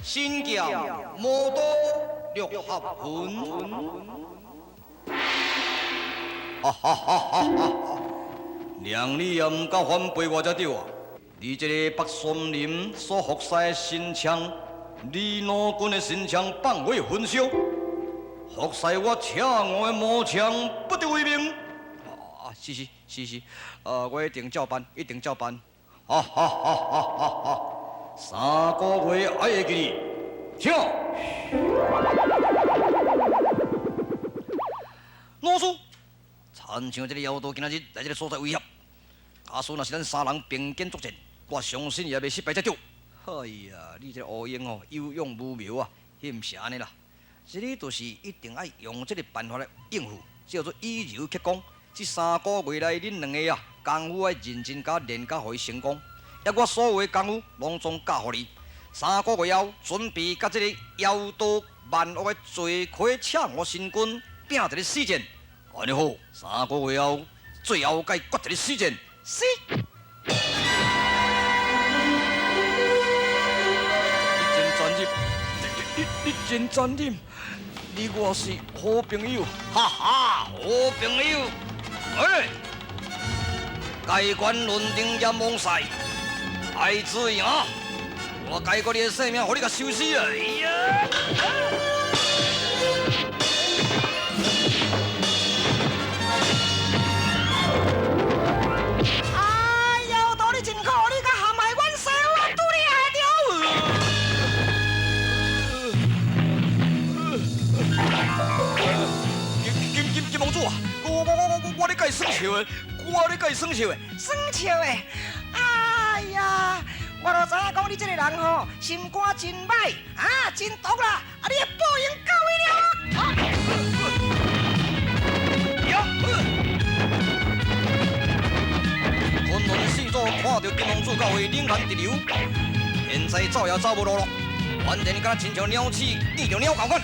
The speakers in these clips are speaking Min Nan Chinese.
神剑魔刀六合拳，哈哈哈哈哈！娘你也毋敢反背我才对啊！你这个北山林所服侍的神枪，李老君的神枪放火焚烧，服侍我赤五的魔枪不得为命。啊，是是是是，我一定照办，一定照办。哈哈哈哈哈哈！3个月爱会记你，请。老师，亲像这个妖道今仔日来这个所在威胁，假使若是咱三人并肩作战，我相信也袂失败才对。哎呀，你这个乌蝇哦，有勇无谋啊，彼毋是按呢啦。这个就是一定爱用这个办法来应付，叫做以柔克刚。这三个月来，恁两个啊，功夫爱认真甲练甲，予伊成功。抑我所有的功夫拢总教予你。三个月后，准备佮这个妖道万恶的罪魁赤五神君拼一个死战。按呢好，三个月后，最后佮伊决一个死战。死！你真残忍，你真残忍，你我是好朋友，哈哈，好朋友。哎，该关论定阎王赛，爱子赢，我解决你的性命，予你共收死啊！哎呀！哎呦，道你真苦，你敢陷害阮师傅拄你下着。金金金王子啊！我咧共伊耍笑的，我咧共伊耍笑的，耍笑的。哎呀，我都知影讲你这个人吼，心肝真歹啊，真毒啦！啊，你的报应到位了。昆仑四祖看到金王子到位，冷汗直流，现在走也走无路了，完全敢若亲像鸟鼠见著鸟共款。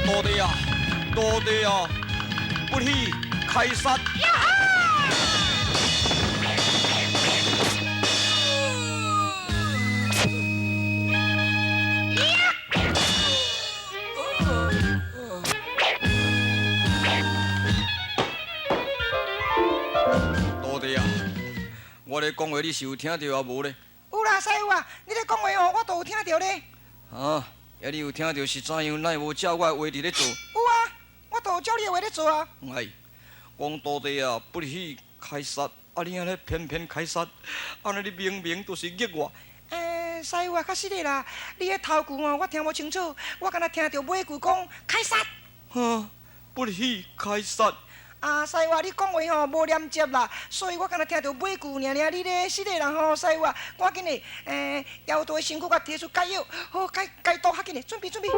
徒弟啊，徒弟啊，不许开杀！徒弟啊，我咧讲话你是有听著抑无咧？有啦，师傅啊，你咧讲话哦，我都有听著咧。啊，遐你有听著是怎样？哪会无照我的话伫咧做？有啊，我都有照你的话咧做啊。哎，讲徒弟啊，不许开杀，啊你按呢偏偏开杀，按呢你明明就是激我。欸，师傅啊，较实的啦，你彼头句哦，我听无清楚，我敢若听著尾句讲开杀。哈，不许开杀。啊，师傅啊，你讲话吼无连接啦，所以我敢若听著尾句尔尔，你咧失礼啦吼，师傅啊，赶紧的，欸，妖道的身躯共提出解药，好解解毒较紧的，准备准备。师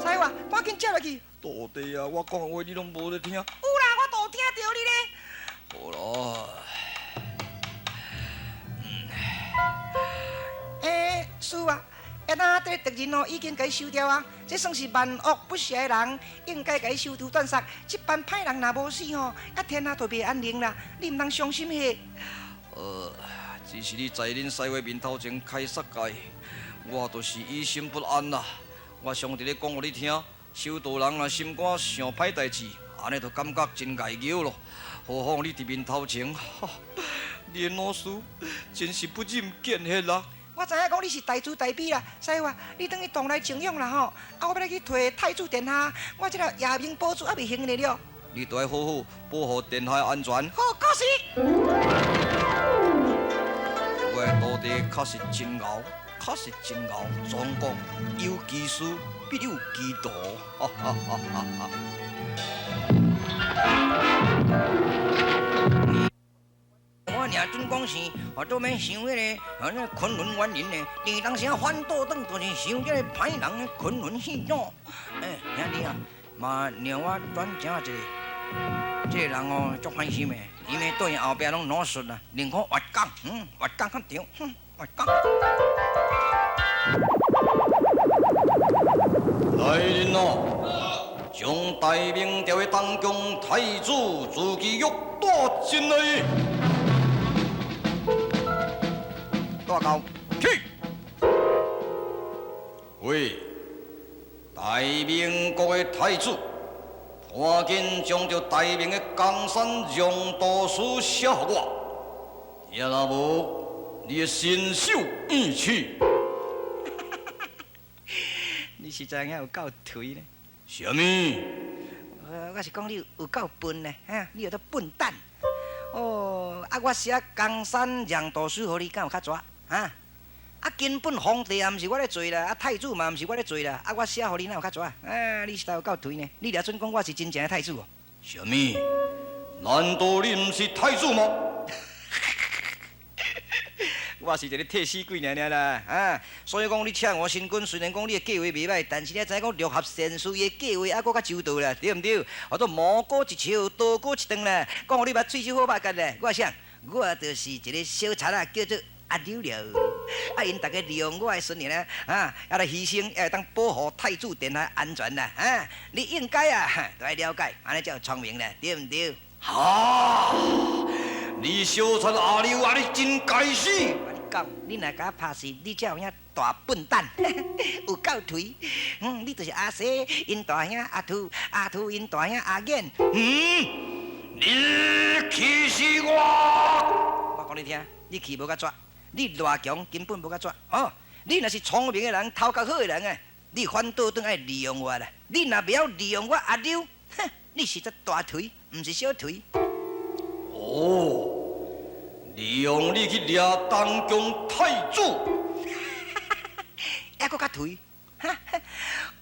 傅啊，赶紧接落去。徒弟啊，我讲的话你拢无咧听。有啦，我都有听著你咧。好啦。欸，师傅啊。啊，那这个敌人哦，已经共伊收掉啊！这算是万恶不赦的人，应该共伊收除断杀。这班歹人若无死吼，啊天下就袂安宁啦！你毋通伤心去。只是你在恁师父面头前开杀戒，我就是于心不安啦。我常伫咧讲予你听，修道人若心肝想歹代誌，按呢就感覺真礙搲咯。何況你佇面頭前，你的老師真是不忍見血啦。我知影講你是大慈大悲啦，師傅，你轉去洞內靜養啦吼。啊，我欲來去提太子殿下，我這个夜明寶珠猶未還咧了。你著愛好好保護殿下的安全。好，告辭。我的徒弟確實真𠢕，確實真𠢕。總講有其師必有其徒。哈哈哈哈哈！我掠準講是，我都免想彼个，啊那昆崙原人呢？佇當時啊反倒轉，就是想這个歹人的昆崙戲祖。欸，兄弟啊，嘛讓我轉正一下，這个人哦足歹心的，伊欲對後壁攏攞術啊，寧可越講，越講較對，哼，越講。來人哦，將大明朝的東宮太子朱祁鈺帶進來。帶到去。喂，大明國的太子，趕緊將這大明的江山讓圖書寫予我，也若無，你會身首異處。你實在有夠頹呢？啥物？我是講你有夠笨呢，哈！你叫做笨蛋。哦，啊，我寫江山讓圖書予你，敢有較蛇？哈？啊，根本皇帝也毋是我咧做啦，啊，太子嘛毋是我咧做啦，啊，我寫予你哪有較蛇？啊，你實在有夠頹呢！你掠準講我是真正的太子哦？啥物？難道你毋是太子嗎？我是一个替死鬼爾爾啦，啊！所以講你請我神君，雖然講你的計劃袂䆀，但是你知影講六合善事伊的計劃猶閣較周到啦，對毋對？我做魔高一尺，道高一丈啦。講予你捌喙齒好肉結咧，我啥？我就是一个小賊仔，叫做阿柳了。啊，𪜶逐家利用我的孫兒啊，啊來犧牲，會當保護太子殿下安全啦，啊！你應該啊，都愛了解，按呢才有聰明啦，對毋對？哈！你小賊阿柳啊，你真該死！我你講，你若共我拍死，你才有影大笨蛋，有夠頹。你就是阿西𪜶大兄阿兔，阿兔𪜶大兄阿衍。你氣死我！我講你聽，你氣無較蛇，你偌強根本無較蛇。哦，你若是聰明的人，頭殼好的人啊，你反倒轉愛利用我啦。你若袂曉利用我阿柳，哼，你實在大頹，毋是小頹。哦，利用你去掠東宮太子，猶閣較頹。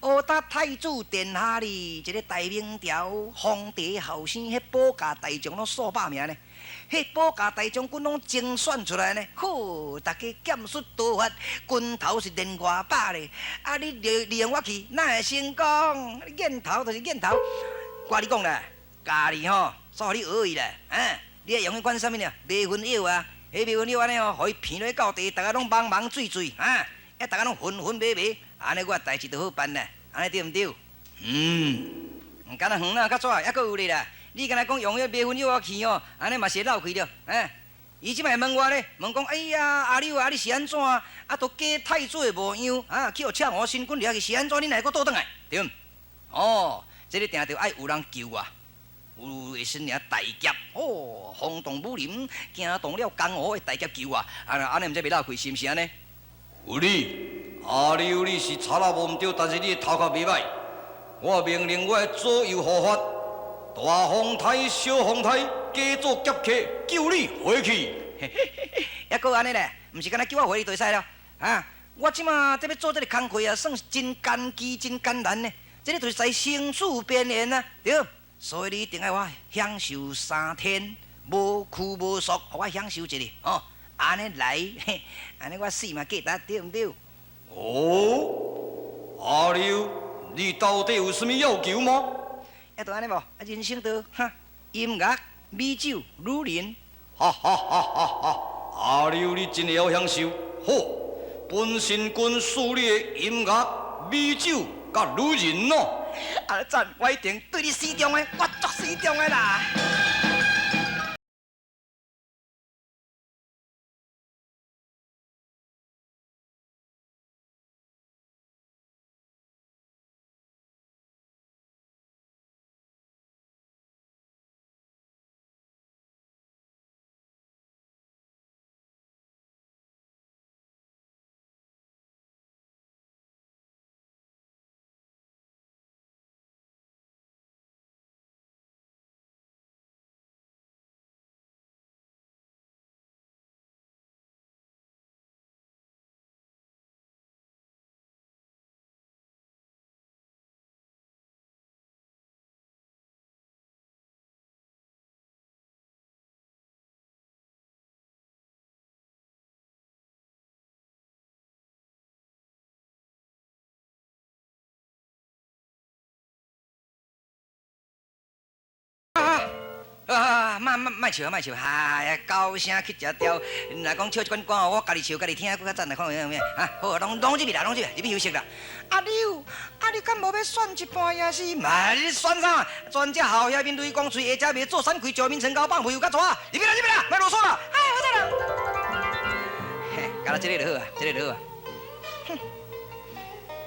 烏搭太子殿下哩，一个大明朝皇帝後生，彼保駕大將攏數百名呢。彼保駕大將軍攏精選出來呢，好，逐家劍術刀法，拳頭是連外百咧。啊，你利用我去，哪會成功？你癮頭就是癮頭。我你講啦，教你吼，煞予你學伊啦，啊！你愛用彼款啥物呢？迷魂藥啊，彼迷魂藥按呢吼，予伊鼻落到地，逐家攏茫茫醉醉，啊！啊，逐家攏昏昏迷迷，按呢我代誌就好辦啦，按呢對毋對？毋敢若遠啦，較蛇，猶閣有咧啦。你敢若講用彼迷魂藥去吼，按呢嘛是會落去著，啊！伊這擺問我咧，問講，哎呀，阿柳啊，你是按怎？啊，都假太子的模樣，啊，去予赤鵠神君掠去，是按怎？你哪會閣倒轉來？對毋？哦，這个定著愛有人救我。有的新娘大俠，哦，轟動武林，驚動了江湖的大俠救我，啊，按呢毋知袂落氣，是毋是按呢？有你，阿柳你是賊仔無毋對，但是你的頭殼袂䆀。我命令我的左右護法，大風台、小風台，假做俠客救你回去。猶閣按呢咧，毋是干焦救我回去就會使了。啊，我這馬這欲做這个工課啊，算是真艱巨、真艱難呢。這个就是在生死邊緣啊，對。所以你一定愛我享受3天，無拘無束，予我享受一下，哦，按呢來，按呢我死嘛價值，對毋對？哦，阿柳，你到底有啥物要求嗎？猶就按呢無？啊，人生就哈，音樂、美酒、女人。哈哈哈哈哈！阿柳，你真會曉享受。好，本神君賜你的音樂、美酒佮女人咯。啊，讚！我一定對你死忠的，我足死忠的啦。啊，莫莫莫笑，莫笑，哈，高聲去食雕。若講唱這款歌吼，我家己唱，家己聽，閣較讚來看有啥啊，好啊，攏攏入去啦，攏入去，入去休息啦。阿柳，啊你敢無欲選一半也是？嘛，你選啥？全只校遐面雷公喙，下只袂做散開，石面層高放屁有較大。入去啦，入去啦，莫囉嗦啦。哎，我知啦。嘿，敢若這个就好啊，這个就好啊。哼，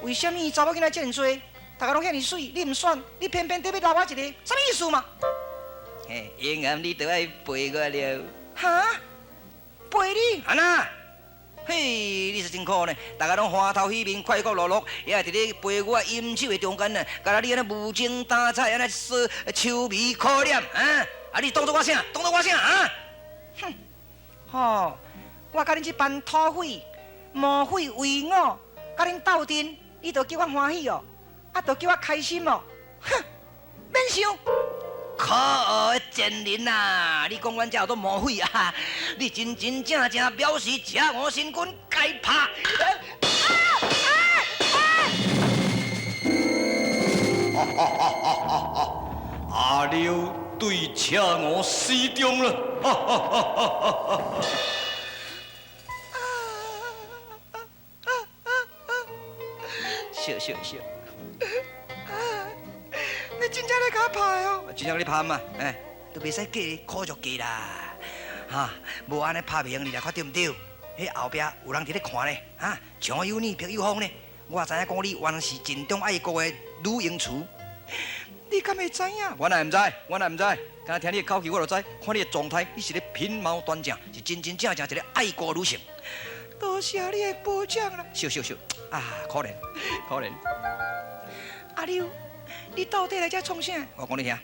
為啥物查某囡仔這麼濟，大家攏遐爾媠，你毋選，你偏偏得欲留我一个，啥物意思嘛？嘿，永遠你都愛陪我了。哈？陪你？按那？嘿，你是真可呢，大家攏歡頭喜面、快快樂樂，也佇咧陪我飲酒的中間呢，敢若你按呢無精打采，按呢說愁眉苦臉，啊！啊，你當作我啥？當作我啥？啊？哼，吼，我佮恁這班土匪、毛匪為伍，佮恁鬥陣，你就叫我歡喜哦，啊，就叫我開心哦，哼，免想。可惡的賤人啊！你講阮這有多毛匪啊？你真真正正表示赤吳神君該拍。啊啊啊啊！阿柳對赤吳死忠了。笑笑笑。你真正咧共我拍哦？真正咧拍嘛？哎，都袂使假，苦就假啦。哈，無按呢拍袂用你來看對毋對？彼後壁有人佇咧看咧，哈，牆有耳，壁有風咧。我知影講你原是盡忠愛國的女英雌。你敢會知影？我哪會毋知？我哪會毋知？敢若聽你的口氣，我就知。看你的狀態，你是咧品貌端正，是真真正正一个愛國女性。多謝你的褒獎啦。笑笑笑，啊，可憐可憐。阿柳，你到底來遮創啥？我講你聽，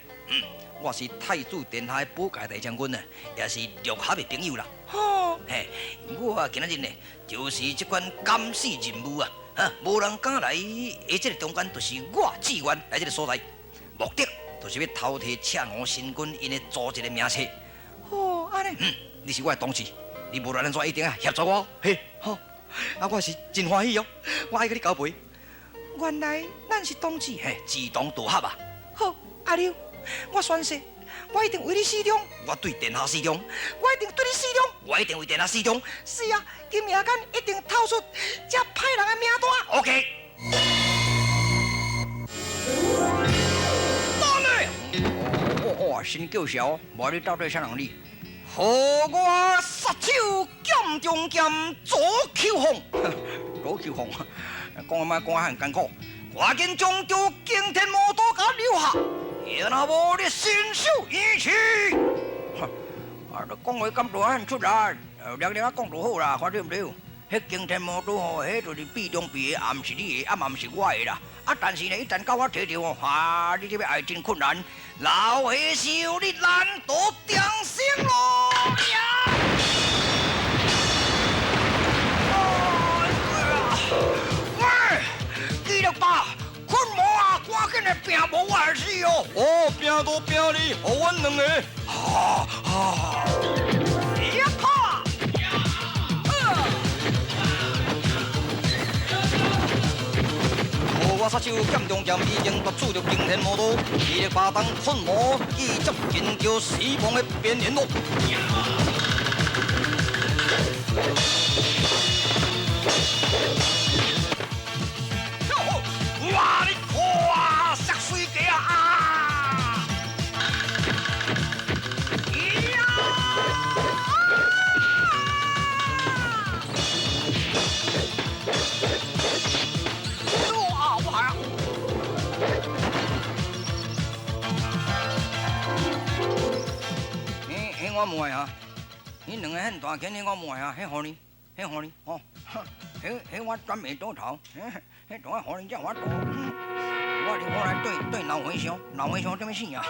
我是太子殿下的寶蓋大將軍啊，也是六合的朋友啦。吼，嘿，我今仔日呢，就是這款監視任務啊，哈，無人敢來的這个中間，就是我志願來這个所在，目的就是欲偷提赤吳神君𪜶的組織的名冊。吼，按呢？嗯，你是我的同志，你無論按怎一定愛協助我。嘿，好，啊，我是真歡喜哦，我愛佮你交陪。原來咱是同志，嘿，志同道合啊！好，阿柳，我宣誓，我一定為你死忠。我對殿下死忠，我一定對你死忠，我一定為殿下死忠。是啊，今夜間一定偷出這歹人的名單。 OK。等咧！哦哦，新叫嚣，無你到底啥人你？予我殺手劍中劍左丘鳳，左丘鳳。講啊嘛講啊很艱苦，趕緊將這驚天魔刀共留下，若無你身首異處。啊，講話感覺很出力，兩兩仔講就好啦，看對毋對？彼驚天魔刀吼，彼就是臂中臂的，也毋是你的，啊嘛毋是我的啦。啊，但是呢，一旦到我提著吼，啊，你這欲愛真困難。老和尚，你難逃長生咯！喂，記錄吧，困魔啊，趕緊來拼無我會死哦！哦，拼都拼你，予阮兩个，哈哈！呀哈！予我殺手劍中劍已經奪取著驚天魔刀，伊的巴當困魔已接近著死亡的邊緣咯。哇！你看，摔水鸡啊！呀！哇！我啊！彼我無愛啊！彼兩个很大間，彼我無愛啊！彼予你，彼予你，哦，彼彼我專門倒頭，彼當我予你才有法度。我我來對對老和尚，老和尚怎麼死啊？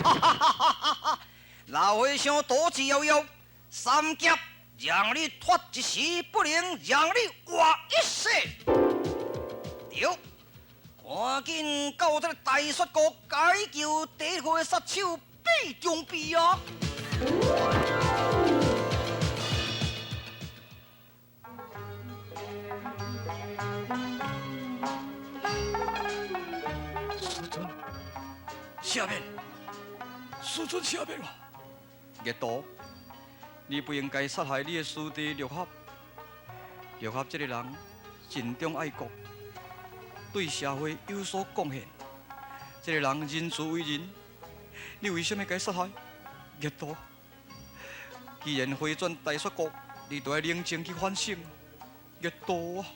哈哈哈哈哈！老和尚斗志悠悠，三劫讓你脫一時不能，讓你活一世。對，趕緊到這个大雪國解救第一號的殺手畢中臂啊！赦免，师尊赦免我。热度，你不应该杀害你的师弟六合。六合这个人尽忠爱国，对社会有所贡献。这个人仁慈为人，你为什么共伊杀害？热度，既然回转大雪国，你就爱冷静去反省。热度啊！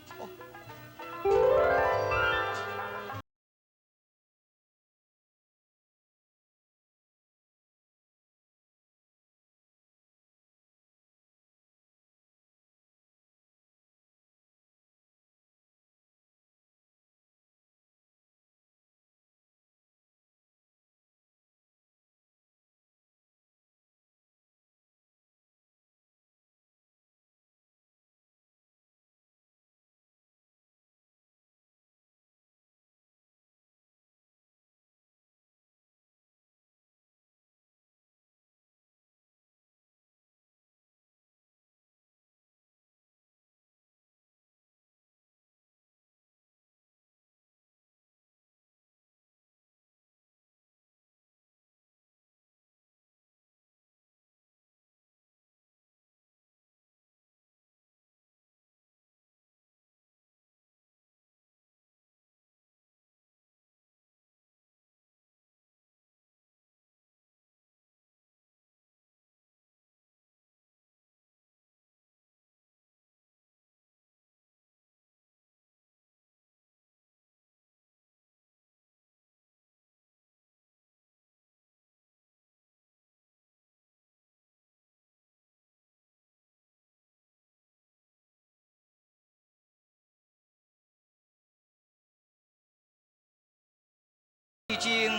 已经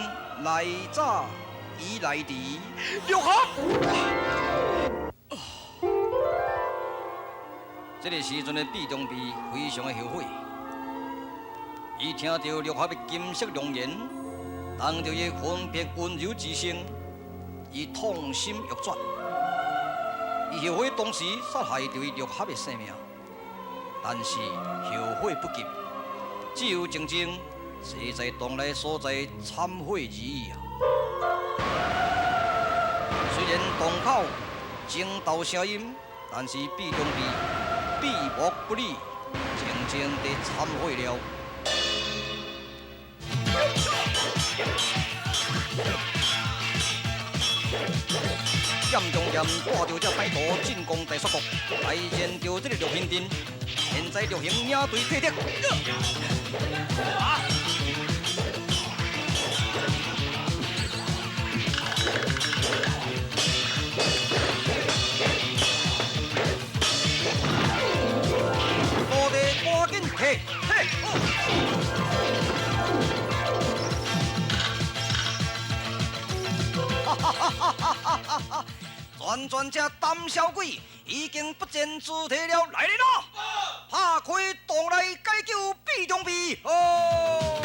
来早已来迟，六合。这个时阵的毕中弼非常的后悔，伊听到六合的金色良言，当著伊魂魄温柔之声，伊痛心欲绝。伊后悔当时杀害著伊六合的性命，但是后悔不及，只有静静坐在洞内所在忏悔而已啊！虽然洞口争斗声音，但是毕中弼闭目不理，静静地忏悔了。剑中剑带著这歹徒进攻大雪国，来战著这个六兴镇。现在六兴领队退敌。徒弟赶紧退退！哈哈哈哈哈哈！全全这胆小鬼已经不战自退了，来人啊！拍开洞来解救毕中弼！哦！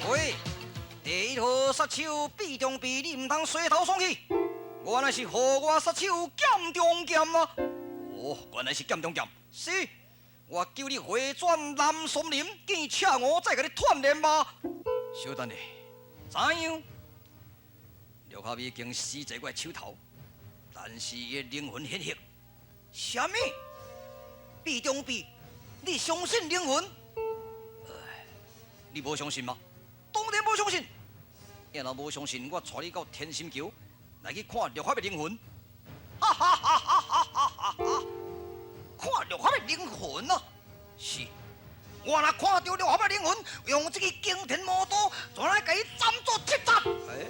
喂，第一号杀手毕中弼，你毋通随头爽去！原来是予我杀手剑中剑啊！哦，原来是剑中剑，是，我救你回转南松林，见赤我再共你锻炼吧。稍等下，怎样？刘合已经死在我手头，但是伊的灵魂显现。啥物？毕中弼，你相信灵魂？你无相信吗？当然无相信。你若无相信，我带你到天心桥来去看六合的灵魂。哈哈哈哈哈哈哈！看六合的灵魂啊！是，我若看到六合的灵魂，用这个惊天魔刀，就来共伊斩做七节。欸，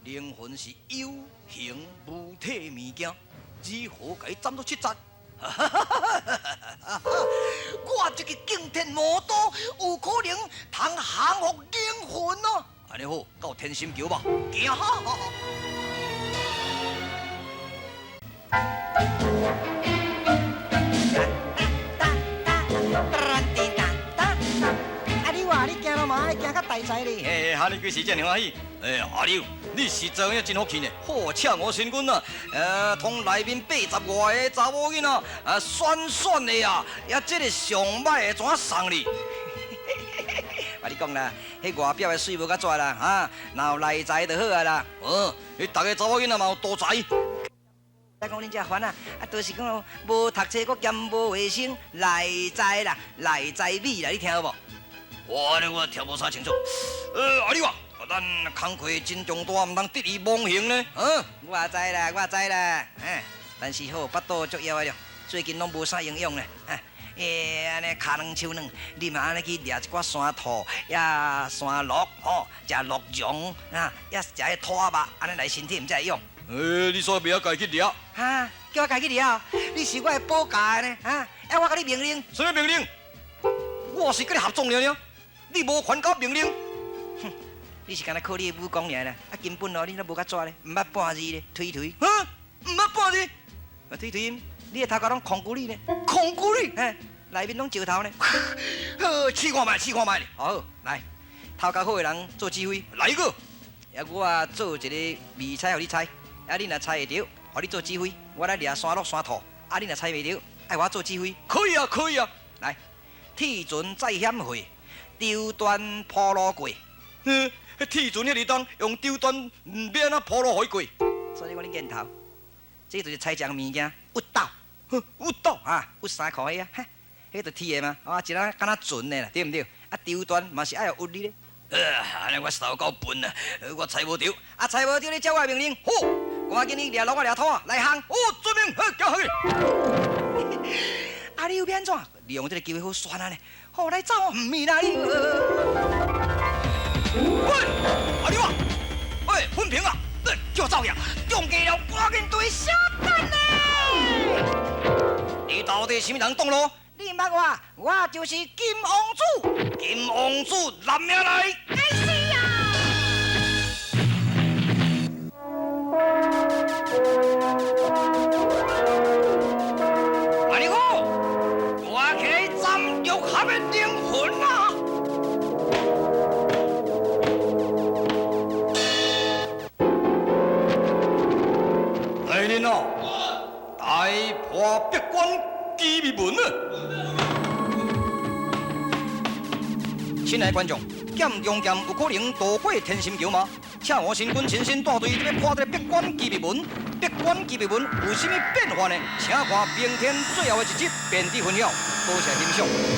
灵魂是有形无体物件，如何共伊斩做七节？我这个惊天魔刀有可能通降服灵魂哦！按呢好，到天心桥吧，行哈！阿柳啊，你行路嘛爱行较大才咧。嘿，哈尼几时这尔欢喜？哎，阿柳，你实在影真福气呢！好，赤五神君啊，通内面85个查某囡仔，啊，选选的啊，也这个上歹的怎送你？我你講啦，彼外表的媠無較濟啦，哈，若有內才就好啊啦。哦，彼逐个查某囡仔嘛有多才。來講恁遮煩啊，啊，就是講無讀冊，閣兼無衛生，內在啦，內在美啦，你聽好無？我呢我聽無啥清楚。阿你話，咱工課真重大，毋通得意忘形呢。啊，我知啦，我知啦，但是好腹肚足枵的了，最近攏無啥營養咧，按呢跤軟手軟，你嘛按呢去掠一寡山兔，也山鹿，吼，食鹿茸，啊，也食彼兔仔肉，按呢來身體毋才會勇。你煞袂曉家己去掠？哈，叫我家己掠？你是我的保家的呢？哈，要我共你命令？啥物命令？我是佮你合作爾爾，你無權共我命令。哼，你是干焦靠你的武功爾啦，啊，根本哦，你都無較紙咧，毋捌半字咧，推推。哈，毋捌半字？啊，推推，你的頭殼攏空龜里呢？空龜里？嘿，內面攏石頭呢。好，試看覓，試看覓。好，來，頭殼好的人做指揮。來個。啊，我做一個謎猜，予你猜。啊！你若猜會著，予你做指揮，我來掠山鹿山兔。啊！你若猜袂著，愛我做指揮。可以啊，可以啊。來，鐵船載險貨，舟斷鋪路過。嗯，彼鐵船遐爾重，用舟斷欲按怎鋪路予伊過？所以我咧見頭，這就是猜一項物件，鬱斗。鬱斗啊，鬱衫褲彼啊，彼就鐵的嘛，啊，一個敢若船的啦，對毋對？啊，舟斷嘛是愛有鬱哩咧。按呢我實在有夠笨啊！我猜無著，啊，猜無著你照我的命令，好，趕緊你掠鹿仔掠兔仔來行。哦，遵命，好，交去。啊，你欲按怎？利用這個機會好旋啊呢？好來走，毋是啦你。喂，阿你話，喂，分平啊，叫我走去啊！中計了，趕緊對小等呢。你到底啥物人擋路？你毋捌我，我就是金王子。金王子男命來。該死啊！阿你好，我起來斬玉俠的靈魂啊！來人哦，大破閉關機密門啊！親愛的觀眾，劍中劍有可能渡過天心橋嗎？赤和神君親身帶隊欲破這个閉關機密門，閉關機密門有啥物變化呢？請看明天最後的一集，便佇分曉。多謝欣賞。